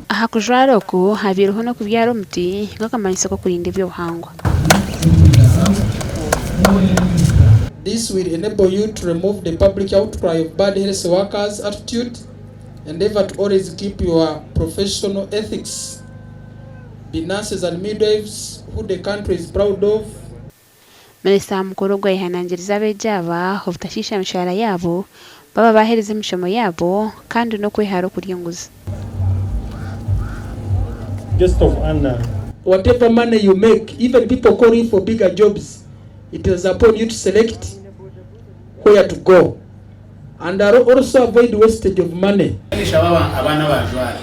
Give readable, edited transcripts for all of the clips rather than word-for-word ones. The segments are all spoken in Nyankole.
Aha kujwara oku habaireho n'okubyara omuti nk'akamanyiso k'okurinda eby'obuhangwa. This will enable you to remove the public outcry of bad health workers attitude, endeavour to always keep your professional ethics, be nurses and midwives who the country is proud of. Minisita mukuru ogu ayehanangirize abeegi aba obutashiisha mishaara yaabo baaba baaherize emishomo yaabo kandi n'okwehara okurya enguzi. Guest of Honor. Whatever money you make, even people call you for bigger jobs, it is upon you to select where to go and also avoid wastage of money. Nshaba abaana abajwara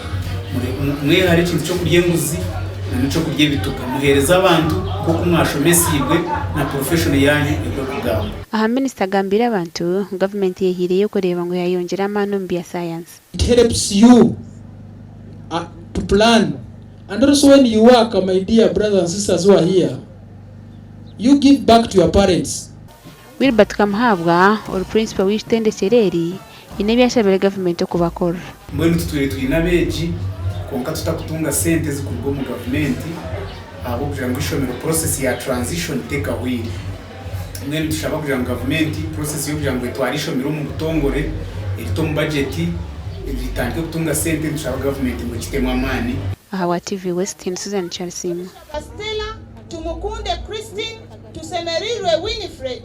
mwehare ekintu ky'okurya enguzi na n'eky'okurya ebituga. Muheereze abantu nk'oku mwashomesiibwe na profession yaanyu ekwerikugamba. Aha minisita agambiire abantu ngu gavumenti eyehaireyo kureeba ngu yayongyera amaani omu bya sayansi. It helps you to plan and also when you work my dear brothers and sisters who are here you give back to your parents. Wilbert Kamuhabwa ori Principal w'eitendekyero eri haine ebi ashabire gavumenti okubakorera. Mbwenu tutwire twine abeegi kwonka tutakutunga sente ezikuruga omu gavumenti ahabw'okugira ngu eishomero process ya transition tekahweire. Mbwenu nitushaba kugira ngu gavumenti process y'okugira ngu etware eishomero omu butongore erite omu budget ritandike kutunga sente nitushaba gavumenti ngu ekitemu amaani. Ahabwa TV West, ndi Susan Kyarisiimwa. Stella, Tumukunde Christine, Tusemereirwe Winifred.